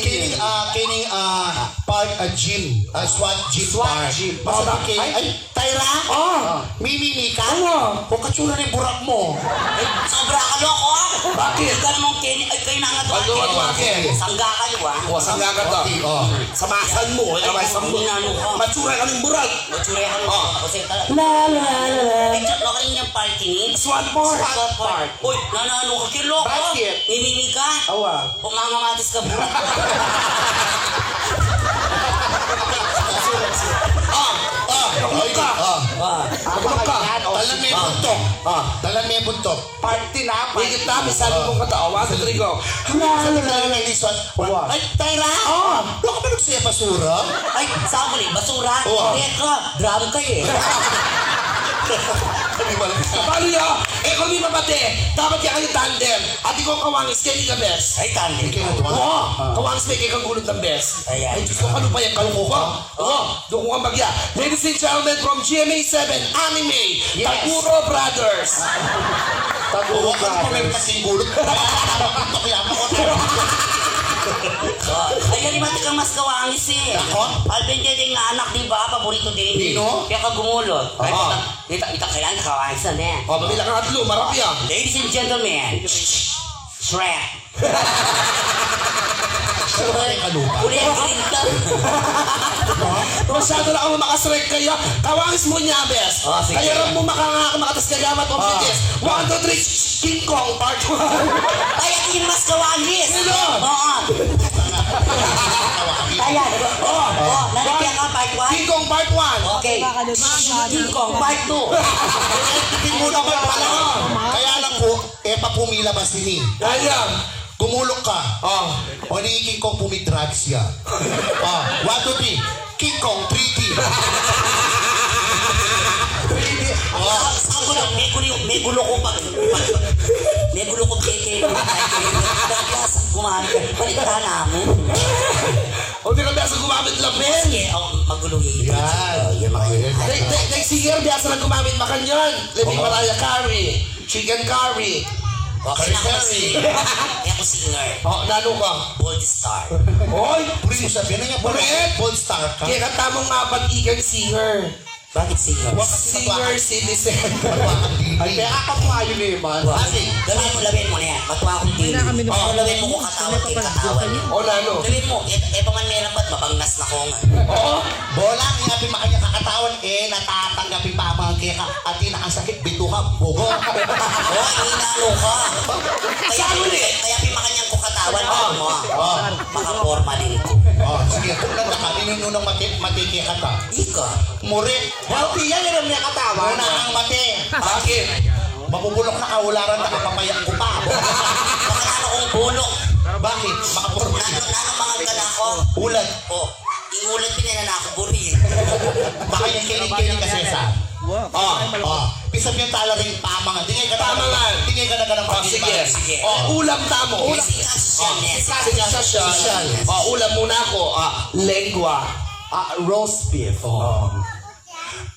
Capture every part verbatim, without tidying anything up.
Kini, ah, kini, ah, park, ah, gym. Ah, SWAT gym. SWAT park. Gym. Masa Oh, ba kini? Ay, ay, Tyra? Oh. Mimimi ka? Ano? O, katsura ning burak mu. Ay, sobra ka, loko, ah. Bakit? Ika naman, Kenny. Ay, kayu na nga to, Ano, Kenny. Ano, bakit? Sangga kayu, ah. O, sangga ka to. Okay, oh. Samasan mu, eh, Ay, kamay sa mu. Hinano ka. Matsura ka ning burak. Matsura ka ning Oh. burak. Kasi talaga. La, la, la, la. Ay, chat, loko rin yung party ni. SWAT park. SWAT park. Uy, nanano ka, Kenny, loko. Bakit? Mimimi ka? Awa. Kung mangamatis ka, bro. Ah, ah, Ay, ka. Ah. Ah. Ako ka. Talan me buntok. Ah. Talan me buntok. Party na, party. Ikit na, misan Ah. mung katawa sa trigo. Sa talan me buntok. Wa. Ay, Tyra. Ah. Baka ba nagsiya basura? Ay, sa ako ni, basura. Wa. Teka, drum ka eh. Di ba? Paano ya? Eh, kung di mapate, dapat kaya kayo tandem. At ikaw kawangis, kaya di ka best. Ay, tandem. Kaya nga Oo, Ah. kawangis may kaya kang gulod ng best. Ayan. Ay, Diyos ko, kalupa yan, kalupa ka. Oo, doon ko kang bagya. Ladies and gentlemen, from G M A seven, Anime, Yes. Taguro Brothers. Taguro Brothers. Kaya ako, Ayan, ni Mati kang mas kawangis eh. Nako. Alvin Dede nga anak, di ba? Paborito din. Sino? Kaya ka gumulot. Ay, Oo. ita, ita, ita, kailangan kawangis na din. O, pamila ka nga tlo, marapya. Ladies and gentlemen, Shrek. Shrek, ano ba? Uli ang green ka. Masyado na ako makasrek kaya. Kawangis mu nya, bes. O, sige. Kaya rin mu makanga-, makatas ka gamat o Ah. bitis. One, two, three. King Kong part one. Ay, at yung mas kawangis. Sino? Oo. Ayan. Oh, oh, nalagyan ka, part one? King Kong part one. Okay. King Kong part two. Tingnan mo naman pala. Kaya lang po, e pa pumila ba sini? Ayan. Gumulok ka. Oh. O, ni King Kong pumidrugs ya. Ah, one, two, three. King Kong, three D. Three D. Sa, sa ko lang, may gulo, may gulo ko pag, pag, may gulo ko keke. Kaya sa gumamit, baliktad namin. O, di ka biyasa gumamit lapel. Sige, o, magulo yun. Yan. O, yun, mga O, yan. Next, next, next year, biyasa na gumamit makanyan. Let me Oo. Mariah Carey. Chicken curry. Okay na ako Curry. singer. Kaya ako singer. O, nanu ka? Bold star. Oy! Puri mo sabihin na niya, Puri! Bold star ka. Kaya katamu nga pag-ikan singer. Bakit singer? Wa kasi Singer matuwa. citizen. Matuwa ka, Bibi. Ay, kaya ako pa yun eh, man. Bakit? Gawin mo, lawin mo na yan. Matuwa akong Wala kami dili. nung O, lawin mo kung katawan, kung katawan niya. O, nanu? Lawin mo, e, e pa man meron ba't mabangnas na ko nga. Oo. Bolang, ing atin makanya kakatawan, e, natatanggap ing pamangan keka. Atin na ang sakit, bituka, bugo. O, hinalo ka. Kaya, Sabi ni- kaya pimakanyan ko katawan, Ah. ano mo, ah. Ah. Makaporma din ko. O, sige, kung nanda ka, ninununang mati, mati keka ta. Ika. Murit. Healthy yan, yan ang may katawan. Una ang mati. Bakit? Mabubulok na kaularan na kapapayang ko pa. Baka na akong bulok. Bakit? Makaporma. Nanu, nanu, mangan ka na ako. Ulat. O. Ing ulat pin, e na naku buri. Baka yung kilig-kilig kasi sa. O, o. Pisag yung tala rin pamangan. Di ngay ka na Pamangan. Di ngay ka na ka ng O, sige. Sige. O, ulam tamu. Ulam. Sika sosyal, O, ne? sika sosyal. O, ulam muna ako. O, lengua. Ah, roast beef. O.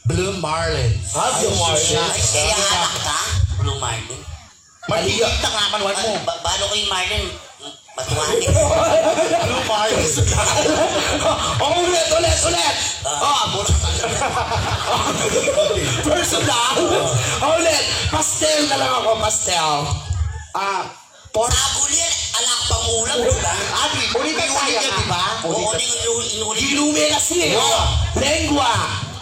Blue marlin. Ah, blue marlin. Ay, kaya anak ka? Blue marlin. Marlin, tanga man wan mo. Ba-, balo ko yung marlin. Matuwani. Blue marlin. O, ulit, ulit, ulit. Ah. O, bu-, personal. O, ulit. Pastel na lang ako, pastel. Ah, por- Sagulin, alak pang ulam, di ba? Abi, ulit May ulit tayo. yan, di ba? Oo, Ulit. na yung ilu-, inulit. Ginume kasi eh. O, lengua.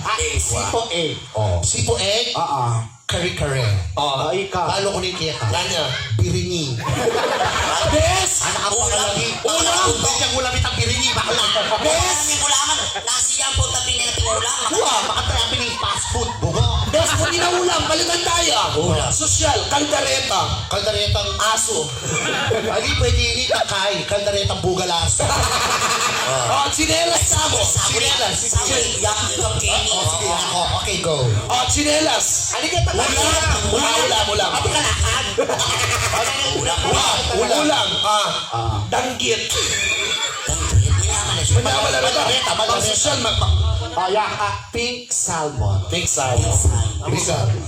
Ah, Lengua. sipo egg. O. Sipo egg. Oo. Kare-kare. O, ika. Balo ko ning keka. Nanu? Biringi. Bes! Anak ang Ulam. pangalagi. Ulam. Bes, yung ulam itang biringi, bakla. Bes! Ulam, ulam. Nasi yan po, tabi na yung ulam. Wa, makataya pin yung fast food, bugo. Bes, pwede na ulam, palitan tayo. Ulam. Sosyal, kaldareta. Kaldaretang Aso. Ali, pwede ini takay. Kaldaretang bugalas. O, tsinelas tamu. Tsinelas. Sabi, yak, ikaw, Kenny. O, sige, ako. Okay, go. O, tsinelas. Halika, Ulam. Ulam, ulam, ulam. Ate, kalakad. Ulam. Ulam. Ulam. Ah. Ah. Danggit. Danggit. Mayaman na siya. Mayaman na rin. Mayaman na rin. Pang sosyal, mag-, mag- O, yak, ah, pink salmon. Pink salmon. Pink salmon. Pink salmon.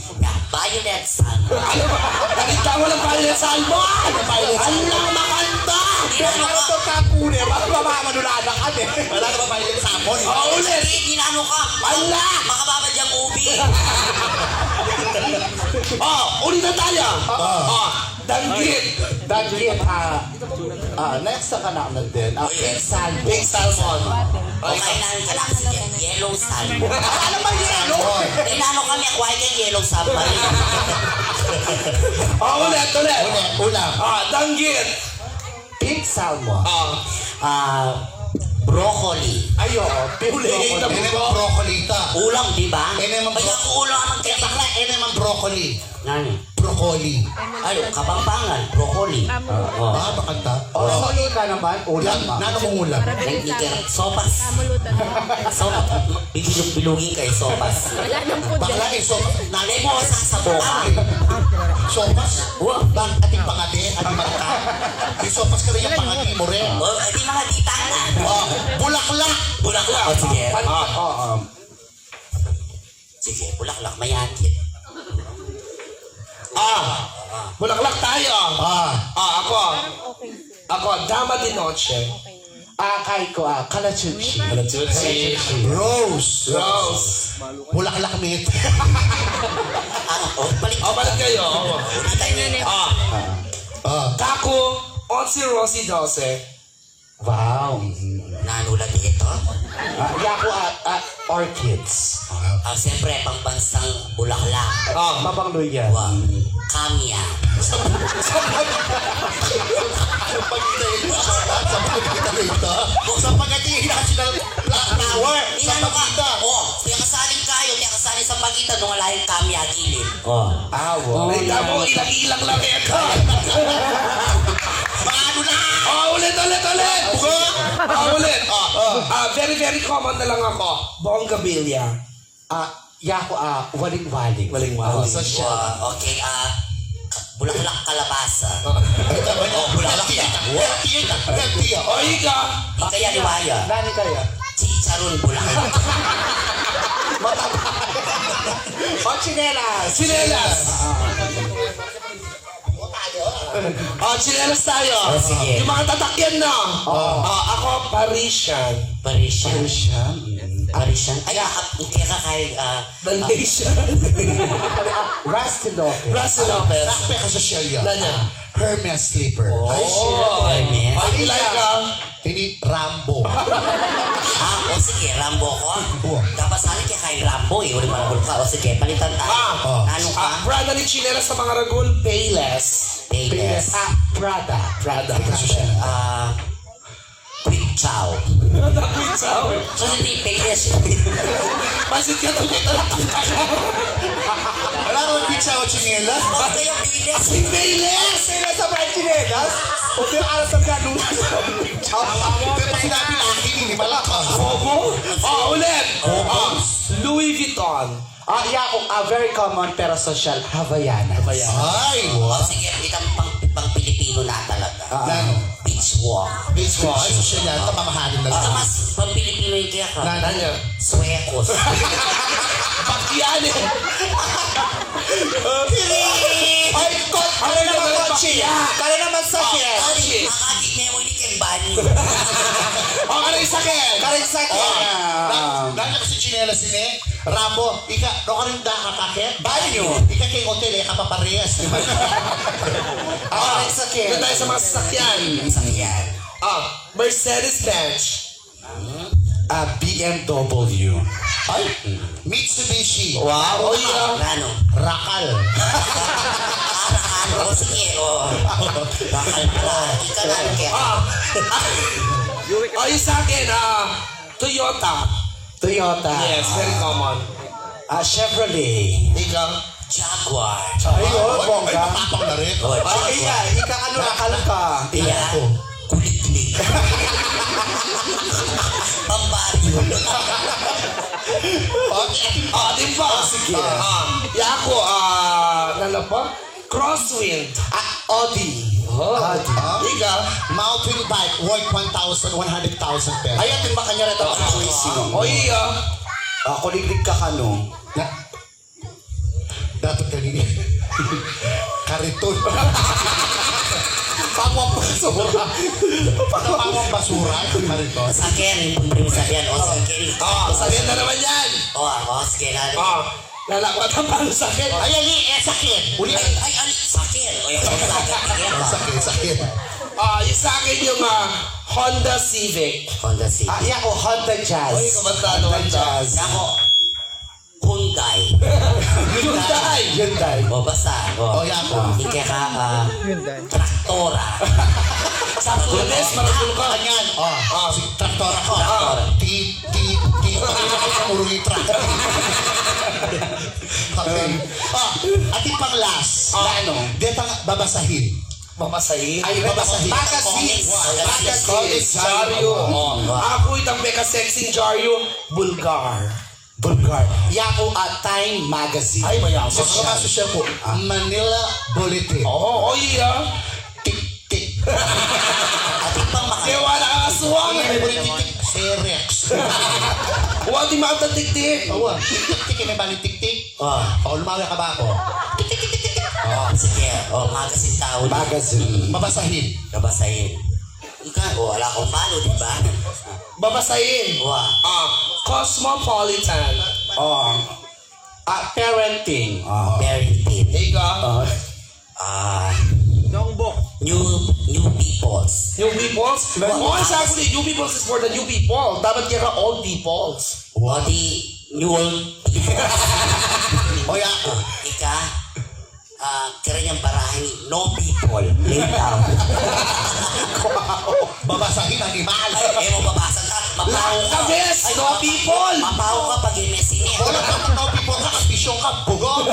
Violet salmon. Ano ba? Nakita mo ng violet salmon? Ano, violet salmon? Ang lang makanta! Pero ano to, kakune? Baka mamamanula na kami. Wala ka ba bayad sa amon? Oh, ulit. Sige, ginano ka. Ala! Makababa diyang ubi. Oh, ulit na tayo. Oh, danggit. Danggit, ah, ah, next na ka na din. Ah, pink salmon. Pink salmon. Okay, na ka lang, sige. Yellow salmon. Ano ba yellow? Ginano kami, kuha yung yellow salmon. Oh, ulit, ulit. Ulit, ulam. Ah, danggit. Pink salmon. Ah. Ah, broccoli. Ay, oo. Pink broccoli. Ene mang broccoli ta. Ulam, di ba? Ene mang bro-, ulam ang kaya bakla, ene mang broccoli. Nani? Broccoli. Ay, Kapampangan, broccoli. Oo. Ah, bakanta. O, sa ika naman, ulam. Nanu mang ulam? Nagkikir-, sopas. Sopas. Bibilug-bilugin kayo, sopas. Bakla, eh, sopas. Nanay mo, sa, sa boka. Sopas? Wa. Bang ating pangadi, ating mata. May sopas ka rin yung pangadi mo rin. O, eh, di mga tita na. O, bulaklak. Bulaklak. O, sige. Ah. O, um. Sige, bulaklak, mayakit. Ah, bulaklak tayo. Ah. Ah, ako. Ako, dama de noche. Ah, kay ko, ah, kalachuchi. Kalachuchi. Rose. Rose. Bulaklak mit. Ah, o, balik. O, balik kayo. O. Ulitan niyo na. Ah. Ah. Kaku, onse, rose, dose. Wow. Nanu la dito? Ah, yaku, ah, ah, orchids. Ah, siyempre, pambansang bulaklak. Ah, mapangluya. Wa. Kamya. Sa pagkita ito, sa pagkita ito, sa pagkita national flower, sa pagkita. O, kaya kasali kayo, kaya kasali sa pagkita, nung wala yung kamya, gilid. O. Ah, wow. Ay, tamo, ilang-ilang lang ito. Paano na? O, ulit, ulit, ulit. Buka. O, ulit. O, ah, very, very common na lang ako. Bonggabilya. Ah, yaku, ah, waling-waling. Waling-waling. O, sosyal. Wa, okay, ah, bulaklak kalabasa. O, bulaklak ya. Wa. Healthy ya. Healthy ya. O, ika. Ika ya, liwaya. Nani kaya? Chicharon bulaklak. Mataba. O, tsinelas. Tsinelas. Ah. O, tsinelas tayo. O, sige. Yung mga tatakyan na. O. O, ako, Parisian. Parisian. Parisian? Parisian? Ay, ah, hindi ka kay, ah, Dalmatian. Ah, Rusty Lopez. Rusty Lopez. Sakpe ka sa sosyal yan. Nanya? Hermes slipper. O. Ay, shit. Hermes. Ay, like, ah. Ini Rambo. Ah, o sige, Rambo ko. Wa. Dapat sana kaya kay Rambo eh, uli maragul ka. O sige, palitan tayo. Ah, o. Nanu ka? Ah, brand ni tsinelas sa mga ragul, Payless. Payless. Payless. Ah, Prada. Prada. Prada. Ah, Quick Chow. Quick Chow. Kasi di Payless. Pansit ka to, kita lang. Wala akong Quick Chow tsinelas. Huwag kayo Payless. Payless! Payless sa brand tsinelas? O, pero alas ang ganun. Pero pag sinabi na akin, hindi pala. Bobo? O, ulit. Bobo. O, Louis Vuitton. Ah, yaku, ah, very common pero sosyal, Havaianas. Havaianas. Ay, wa. O, sige, itang pang, pang Pilipino na talaga. Ah. Nanu? Beach walk. Beach walk. Ay, sosyal yan. Ito, mamahalin na lang. Ito mas pang Pilipino yung kaya ka. Nanu? Nanya? Suekos. Bakyan eh. Kiri! Ay, ko-, kare naman kotse. Kare naman sakyan. Kare, makakit na yung ini keng bani. O, kare sakyan. Kare sakyan. O, na-, nanya kasi tsinelas ini. Rambo, ika, no ka rin da ka kakit? Banyo. Ika keng hotel, eh, kapaparehas. Ah, sakyan. Doon tayo sa mga sasakyan. Sasakyan. Ah, Mercedes-Benz. Ah, B M W. Ay, Mitsubishi. Wow, oh, yeah. Nanu? Rakal. Ah, Rakal. O, sige, o. Rakal pala. Ika na, kaya. Ah. O, yung sa akin, ah, Toyota. Toyota. Yes, very common. Ah, Chevrolet. Ika? Jaguar. Ay, o, bongga. Ay, matapang na rin. O, Jaguar. Ay, iya, ika, ano, Rakal ka? Iya. Nanu? Kuliklik. Pambaryo. Okay. O, di ba? O, sige. Ah, yaku, ah, nanu pa? Crosswind. Ah, Audi. O. Audi. Ika? Mountain bike worth one thousand, one hundred thousand pesos. Ay, atin ba kanya rito? O, iya. Ah, kuliklik ka kanu? Na, dapat kanini. Kariton. Pang Basura. Ano pa ang basura? Maritos. Saker, yung pang primis sabihan, o saker. O, sabihan na naman yan. O, o, sige na. O, lalakbat ang pang saker. Ay, ay, eh, saker. Uli. Ay, ay, ay, saker. O, yung saker, saker. O, saker, saker. O, yung saker yung, ah, Honda Civic. Honda Civic. Ah, yan, o, Honda Jazz. Oy, kabarkada, Honda Jazz. Nako. Hyundai. Hyundai. Hyundai. O, basta. O. O, yan po. Ika ka, ah, traktora. Sa Lunes, maragul ka. Kanyan. O, o, sige, traktora ko. Traktora. Ti, ti, ti. Urong yung traktora. Okay. O, atin pang last. O. Na ano? Detang babasahin. Babasahin. Ay, babasahin. Magazines. Magazines. Magazines. Dyaryo. O. Aku itang peka-sexing dyaryo, Bulgar. Bulgar. Yaku, ah, Time Magazine. Ay, mayaman. Sosyal. Sosyal, sosyal po. Ah. Manila Bulletin. Oo, o, iya. Tik-tik. Atin pang mga... Kaya wala kang aswang. Ay, may buri tik-tik. Serex. Wa, di mata tik-tik. Awa, tik-tik, may bali tik-tik. Ah. O, lumawi ka ba ako? Tik-tik, tik-tik, tik-tik. O, sige. O, magazine tau. Magazine. Babasahin. Babasahin. Ika, o, ala kang balo, di ba? Babasahin. Wa. Ah, Cosmopolitan. O. Ah, parenting. Ah. Parenting. Ika? Ah. Ah. Songbook. New, new peoples. New peoples? Wa. Oh, it's actually, new peoples is for the new people. Dapat kaya ka old peoples. Wa. O di, new old people. O, ya. Ika? Ah, kira niyang barahin, no people, lay down. Babasahin, animal. Ay, e mo babasa ka, mapaw ka. Kabes, ay, no people. Mapaw ka pag M S N eh. Wala ka, no people ka, kapisyon ka, bugok.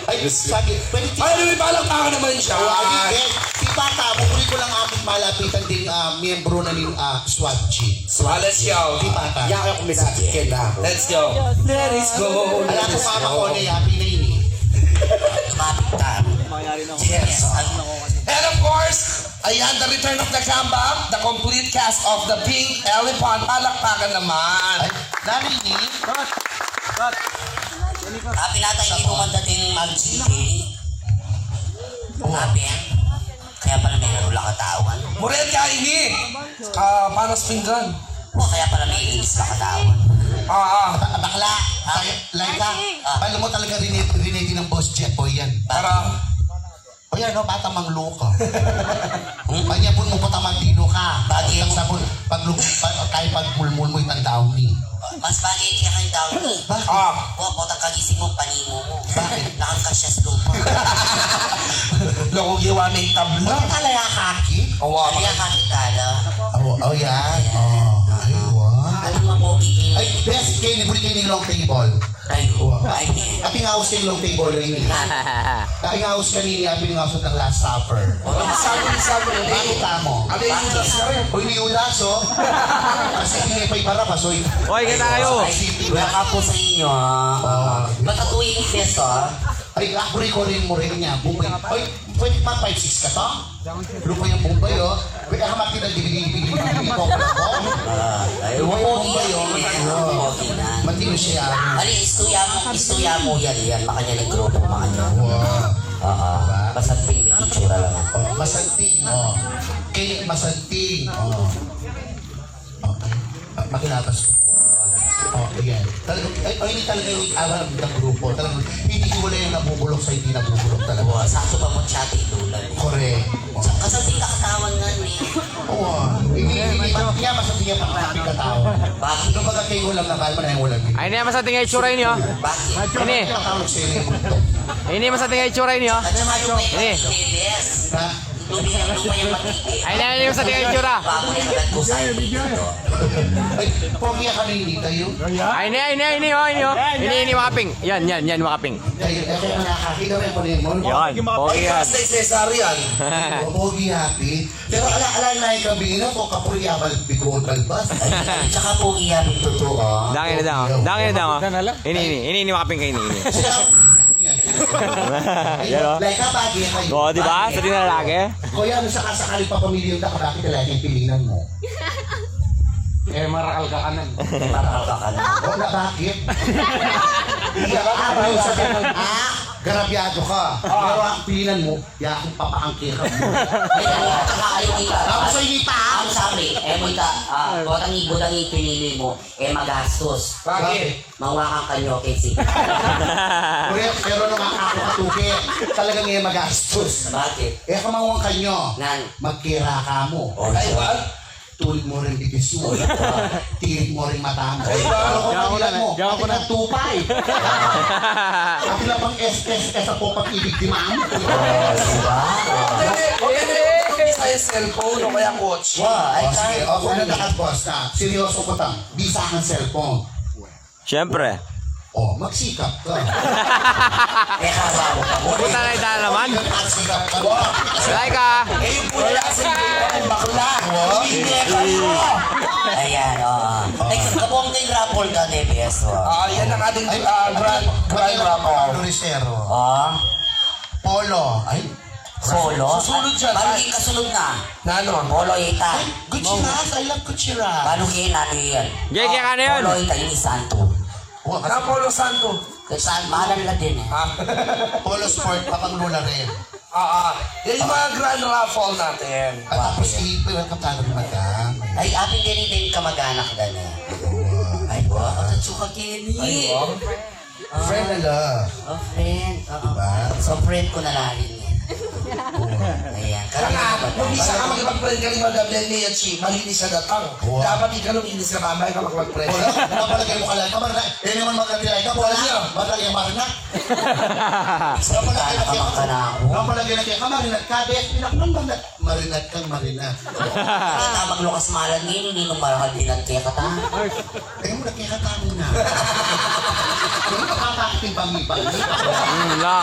Ay, sagi, pwede ti- Ay, anyway, palakpakan naman siya. Wala, eh. Di pa ta, bubuli ko lang amin malapitan ding, ah, miyembro na ning, ah, SWAT team. Let's go. Di pa ta. Yaku, kumisakit ka na. Let's go. Let it go. Alam ko, mama ko na yapi na ini. Lumapit tayo. Yes. And of course, ayan, the return of the comeback, the complete cast of the Pink Elephant. Palakpakan naman. Ay, nani ini? Cut. Cut. Ah, pinatay ni Bumanda ding mag-G P. Grabe, ah. Kaya pala may narula katawan. Muriel ka ini. Ah, panas pinggan. O, kaya pala may ilis na katawan. Ah, ah. Ba-, bakla. Ah. Kaya, Laika, ah, palu mo talaga rini-, riniti ng Boss Jeff Boy yan. Para. O yan, no, bata mangluko. Hmm? Panyabun mo pa tamang dino ka. Bagay mo. Sabon, pag, pag, kaya pagmulmul mo, itang daon ni. Mas bagay kaya kayong daon ni. Bakit? Ah. Wa, potang kagising mo, panimo mo. Bakit? Nakangkasya sa lupa. Loko, giwa na yung tabla. Wala ka laya kaki? Awa. Laya kaki tala. Oh, oh, yan. Oh, ay, wa. Ano nga pogi kayo? Ay, best kayo ni Buri kayo ni long table. Ay, wa. Ay, di. Ating aus kayo long table rin eh. Ating aus kanini, ating aus ng Last Supper. Sabi, sabi, Bakit tamo? Ano yung Judas na rin? Uy, ni Judas, oh. Kasi hindi pa yung Barabas, oy. Oy, kita kayo. Ay, welcome po sa inyo, ah. Ah. Matatuwing fest, ah. Ay, ako rin ko rin mo rin niya. Bumay. Ay, pwede mag five six ka to? Lupa yung Bombay, oh. Pwede ka makita, dibili, dibili, dibili, ko, ko. Ah, ay, Lupa yung Bombay, oh. Pogi na. Matino siya. Ali, istuya mo, istuya mo yan, yan. Makanya ng grupo, makanya. Wow. Oo. Diba? Masanting, may itsura lang. Oh, masanting, oh. Kaya masanting, oh. Okay. Ah, makilatas ko. Oh, ayan. Talagang, ay, ay, hindi talaga yung aral ng grupo. Talagang, hindi ko wala yung nabubulok sa hindi nabubulok talaga. Wow, sakto pa mo chat, eh, Lola. Correct. Sa-, kasi di ka katawan nga, eh. Oo, hindi, hindi, hindi, hindi, hindi, mas hindi niya pagkakapit katawan. Bakit? Kumbaga, kayo ulam na kalma na yung ulam niya. Ay, niya, mas ating itsura niyo. Bakit? Ini. Hindi, mas ating itsura niyo. At saka yung may Ini. Kailangan. Ha? Ay, na, yun sa tingin itsura. Ay, pogi ka na ini tayo. Ay, ini, ini, ini, oh, ini, oh. Ini, ini, makaping. Yan, yan, yan, makaping. Ay, ay, kaya nakakita rin po rin mo. Yan, pogi yan. Ay, Cesar yan. Pogi happy. Pero ala, ala na yung kabina ko, kapuri abal, bigo, balbas. Tsaka pogi happy, totoo. Dangin na dang, oh. Dangin na dang, oh. Ini, ini, ini, ini, makaping kayo, ini, ini. Yan, oh. Like, kapag yan kayo. Oh, di ba? Sa tingin na lagi. Kuya, ano sa kasakali pa pamilya yung dakabakit na lagi yung pilinan mo? Eh, marakal ka kanan. Eh, marakal ka kanan. O, na bakit? Iya, ah, ano sa ganun? Ah? Garabyado ka. Ah. Pero ang pilinan mu, ya kung papakangke ka. Ay, ano, tsaka ayaw kita. Tapos ay kita. Ang sabi, e mu ita, ah, butang i-, butang i-, pinili mu, e magastus. Bakit? Mangwa kang kanyo, Casey. Correct, pero nung ako katuki, talagang e magastus. Bakit? E ka mangwang kanyo. Ngan? Magkira ka mu. O, ay, siya. Tulid mu ring bibis mu. Tirik mu ring mata mu. Ay, ba? Ano ko Gawa ko kanila na, mu? gawa ko Atin na. Ang tupay. Atin na pang S S S ang pag-ibig di mamu. O, diba? Hindi, hindi, hindi, hindi, sa cellphone o kaya kotse. Wa, ay, O, sige. kaya O, kung kaya nagkakatbos na, seryoso ko tang, bisa kang cellphone. Siyempre. O, magsikap ka. Teka, bago ka. Puta na ita naman. Magsikap ka. Laika. Eh, yung pula, sige, bakla. Hindi ka mo. Ayan, o. Ay, kabong din raffle ka, D P S, o. Ah, yan ang ating, ah, grand, grand raffle. Lucero. O. Polo. Ay, Polo? Susunod siya. Paano yung kasunod na? Na ano? Polo ita. Ay, Gutierrez. I love Gutierrez. Paano yun? Ano yun? Gaya, gaya ka na yun. Polo ita, yung santo. Wa, kasi Na Polo Santo. Kasi mahalan na din eh. Ah. Polo Sport, Papang Lola rin. Ah, ah. Yan yung mga grand raffle natin. At tapos, i-welcome tayo ni Madam. Ay, apin din yung kamag-anak na niya. Wa. Ay, wa. At suka Kenny. Ay, wa. Friend na love. Oh, friend. Oo. Diba? So, friend ko na lang rin yan. Oo. Ayan. Kaya nga, kung bisa ka makipag-friend ka ni Madam Lenny at si Malinis sa datang, Oo. dapat ikaw luminis ka, mamaya ka makipag-friend. Wala, napalagay mo ka lang. Kamar na, eh, naman magkatira ka, wala. Wala. Ba't lagi ang marina? Napalagay na Tama ka na ako. Napalagay na kaya, kamar na, kabe, pinakman ba na? Marinat kang marinat. Kita maglukas malan ngeni, ninong marakal dinat kaya kata. Kaya mo na kaya kata mo na. Kaya mo nakakakit yung bangi-bangi. Wala.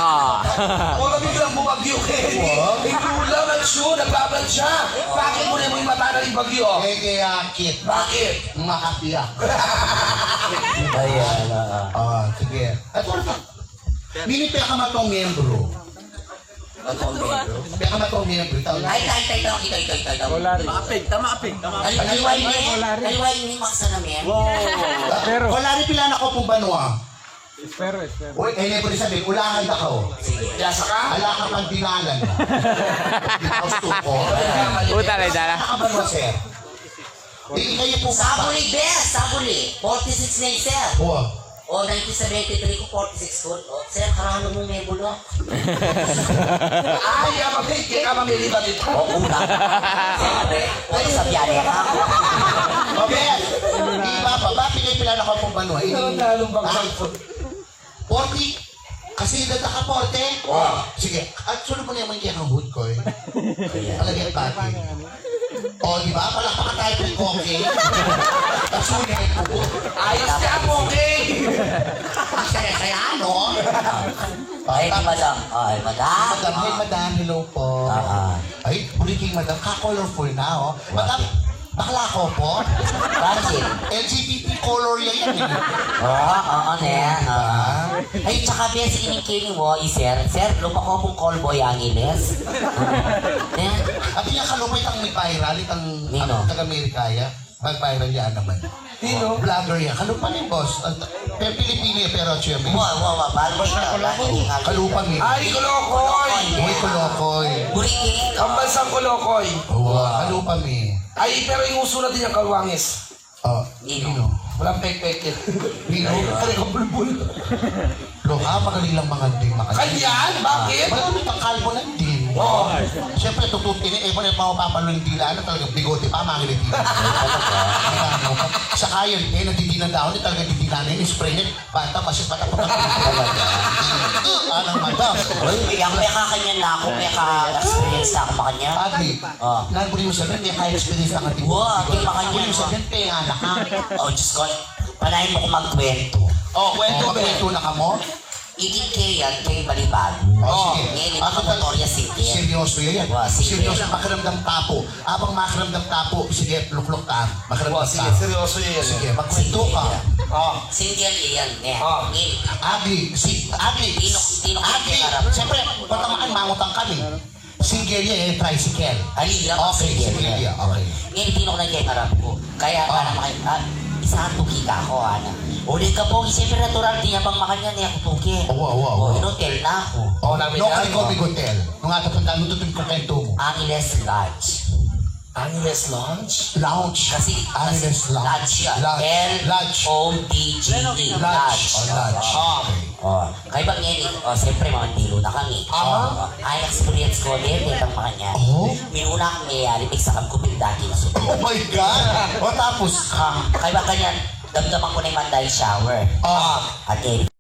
Wala biglang bumagyo, Kenny. Wow. Hindi ulam at show, nagbabad siya. Bakit mo na yung mata na yung bagyo? Eh, kaya akit. Bakit? Makapiyak. Ayan, ah. Ah, sige. At wala ka. Mini pekamatong miyembro. Matong miyembro. Pekamatong miyembro. Ito, Ay, ito, ito, ito, ito, ito, ito. Wala rin. Maapig, tama, apig, tama. Ay, ay, ay, ay, ay, ay, ay, ay, maksa na, men. Wow. Pero Wala rin pila na ko pong banwa. Pero, pero. Uy, eh, never sabi, ulangan na ka, oh. Sige. Yasa ka? Ala ka pang dinalan. Gusto ko. Puta na, dala. Nakabanwa, sir. Di kayo po Sabuli, bes! Sabuli! Forty-six na yung sir. Buwa. O, nineteen seventy-three ko, forty-six ko. O, sir, karano mong may bulok? Ay, ya, mabit ka, mamili ba dito? O, una. Siyempre, o, sa biyane ka. Mabit! Di ba, baba, pinipila na ka pong banwa. Hindi. Ano, talong bang Ah. Forty, kasi edad na ka, forty? Wa. Sige, at sunod mo na yung kaya kang hood ko, eh. Ayan. Palagay at bati. O, di ba? Palakpakan tayo kay Koke. At sunod na yung hood. Ayos ka, Koke! Kasi, kaya ano? Ay, di, madam. Ay, madam. Madam, ay, madam. Hello po. Ah, ah. Ay, uli kay madam. Ka-colorful na, oh. Madam, Bakit? Bakla ko po? Bakit? L G B T color yan, yan, eh. Oo, oo, ne, Di ba? oo. Ay, tsaka, bes, ining kini mo, i-sir, sir, lupa ko pong callboy Angeles. Ne? At yung kalupay itang may viral, itang Nino? Taga-Amerika, ya. Mag-viral yan naman. Nino? Vlogger yan. Kalupa ni boss. At, pero Pilipino yan, pero siyempre. Wa, wa, wa. Balbos na. Lagi nga. Kalupa ni. Ay, Kolokoy! Uy, Kolokoy. Buriki. Ang bansang Kolokoy. Wa, kalupa ni. Ay, pero yung uso natin yung kalwangis. Oh, Nino? Nino? Walang pekpek yan. Nino? Ayun. Pare ko bulbul. Loka, magaling lang mga ding, mga Kanyan? Bakit? Wala kami pangkalbo ng din. Oo. Siyempre, tututin eh, kung ano yung mapapalo ng dila, ano talaga, bigote pa, mga ngiliti. Saka yun, eh, nadidinan daw, eh, talaga didinan, eh, spray, eh, bata, masyas, bata, bata, bata. Anong madam? Uy, yang may kakanyan na ako, may ka-experience na ako makanya. Agi, Ah. Naguli mo sabihin, may ka-experience na ka, di ba? Wa, di ba kanya, Naguli mo wa? Sabihin, kaya anak ka. Oh, Diyos ko, panayin mo ko magkwento. Oh, kwento, Oh, be. Kwento na ka mo? Iting kaya, kaya balibago. Oh, Oh, sige. Ngayon, ito Ako ang tal-, notorious single. Seryoso yan. Wa, sige. Seryoso, makiramdam tapo. Abang makiramdam tapo, sige, luklok ka. Makiramdam Wa, sige, tapo. Seryoso yan. Sige, magkwento ka. Sige, yan. Oh. Single yan, ne. Oh. Ngayon, Agi, si, Agi. Tino, tino, Agi. Tino, Siyempre, patamaan, mangutang kami. Single ya, eh, tricycle. Ay, iya, Okay, single single ya. Ya, okay. Ngayon, tino ko na kaya harap ko. Kaya, Ah. para makita, ah, Sa tuki ka ko, ana. O, di ka pogi, siyempre natural, dinan makanyan, e aku tuki. Awa, awa, awa. O, in hotel na aku. O, namin no, na, kay ko, o. Big hotel. Nung ata punta, nung tutun ko kay tumu. Angeles Lodge. Angeles Lodge? Lounge. Kasi, Angeles kasi Lounge. Lodge yan. Lodge. Lodge. L O D G E. Lodge. Lodge. O, lodge. O. Okay. O, kaybat ngeni, o, siyempre, mamandilu na kami. Aha. O, ay, experience ko din, detang makanyan. O? Minuna kung mayari, pigsakan ku pin dati na suko. Oh my God! O, tapus? A, kaybat kanyan, damdaman ku na ing manda ing shower. A. At ngeni,